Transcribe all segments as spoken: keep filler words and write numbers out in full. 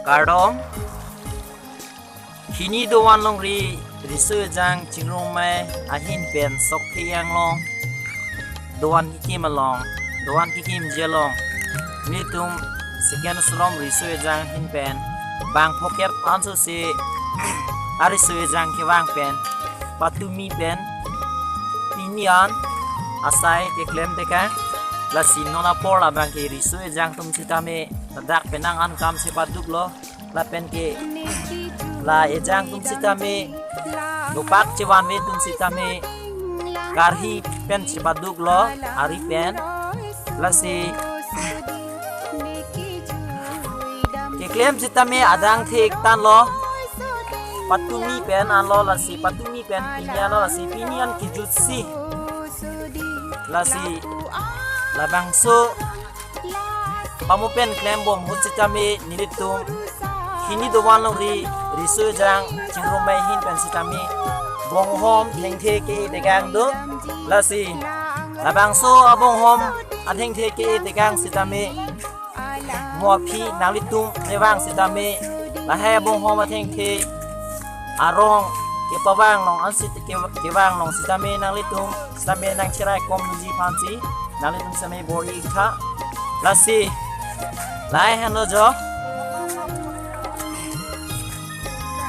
Kardom. Hini dovan longri riso ejang Chingrumei ahin pen Sokphe Anglong dovan kekim along, dovan kekimji along, nelitum second srom riso ejang ahin pen bang phokep anso si ariso ejang kevang pen patumi pen pini an asai keklem tekang. Lasi non apor labang ke riso ejang atum sitame ladak penang an kam chepaduklo, lapen ke la ejang atum sitame, dopak chevanve atum sitame karhi pen chepaduklo, ari pen. Lasi keklem sitame adang thek tanlo, patumi pen anlo, lasi patumi pen pini anlo, lasi pini an kejutsi. Lasi labangso pamu pen klembom ahut sitame nelitum hini dovan longri riso ejang Chingrumei ahin pen sitame bonghom thengthe ke-e tekang do. Lasi labangso abonghom athengthe ke-e tekang sitame mo aphi nanglitum kevang sitame lahai abonghom athengthe arong kepavang long ansi ke-, kevang long sitame nanglitum sitame nangcheraikomji aphansi nanglitum sitame bor-itha. Lasi lahai henlo jo.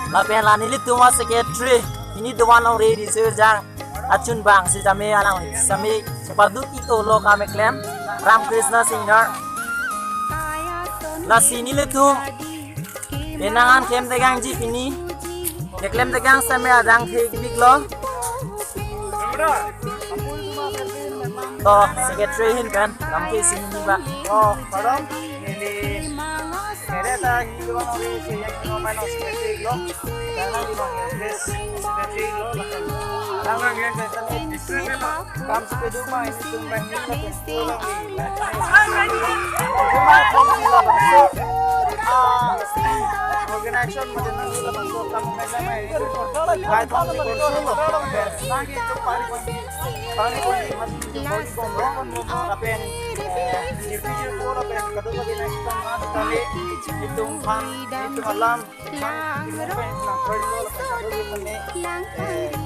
Lapen la nelitum a-secretary hini dovan longri riso ejang achunbang sitame alang sitame chepaduk ito lo kam keklem, Ramkrishna Singnar. Lasi nelitum penang an klem tekangji pini. Keklem tekang sitame adang thekpiklo. To, secretary ahin pen lamthe isi hini ba. Oh, pardon. Neli, neli ta hini dovan longri riso ejang Chingrumei along secretary lo. Karena di bang, yes, secretary lo. Karena di bang, yes, secretary lo. Kam chepaduk ma, ilitum banghini lapen pulang di. Cuma kom sila bangso. Ah, organization mate nangli labangso kam mengajak ma ilitum. Baik kom si konsul lo. Lagi itu pari konsul. Pari konsul mas itu bagi bom bom bom. Lapen, eh, di video ko lapen kadokave nangtum mas kali. Ilitum aphan, ilitum alam.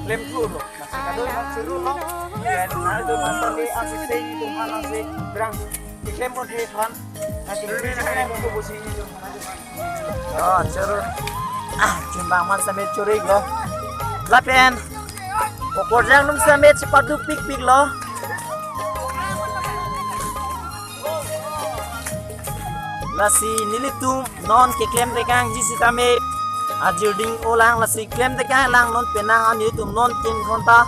Klem thurlo. Kado iman churu lo. Ya, na do man tali ang si sing tuhan ang si brang. Klem pon the phan. Na churu ni klem ko bosi ni tuhan. Oh, churu. Ah, chumbang man sitame churiklo. Lapen okorjang atum sitame chepaduk pikpiklo. Lasi nelitum non keklem tekangji sitame ajirding olang, lasi klem tekang lang non penang an nelitum non tin ghonta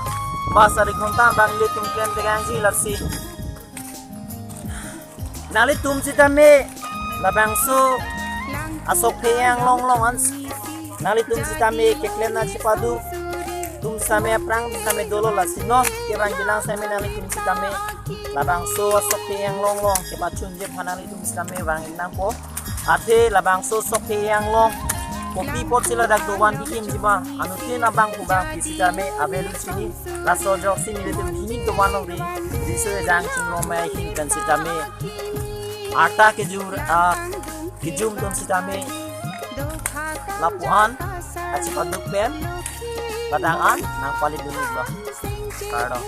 ba sari ghonta bang nelitum klem tekangji. Lasi nanglitum sitame labangso a-Sokphe Anglong along an nanglitum sitame keklem nangchepaduk atum sitame aphrang sitame dolo, lasi non kevang kelang sitame nanglitum sitame labangso a-Sokphe Anglong along kepachunji aphan nanglitum sitame vang nangpo. Athe labangso Sokphe Anglong kopi apotsi ladak dovan kekimji ma, anuttin abang pu bang pi sitame avelo chini. Laso ajoksi nelitum hini dovan longri riso ejang Chingrumei ahin pen sitame arta kejur, ah, kejum atum sitame lapu-an achepaduk pen padang an nangpali dunlo. Kardom.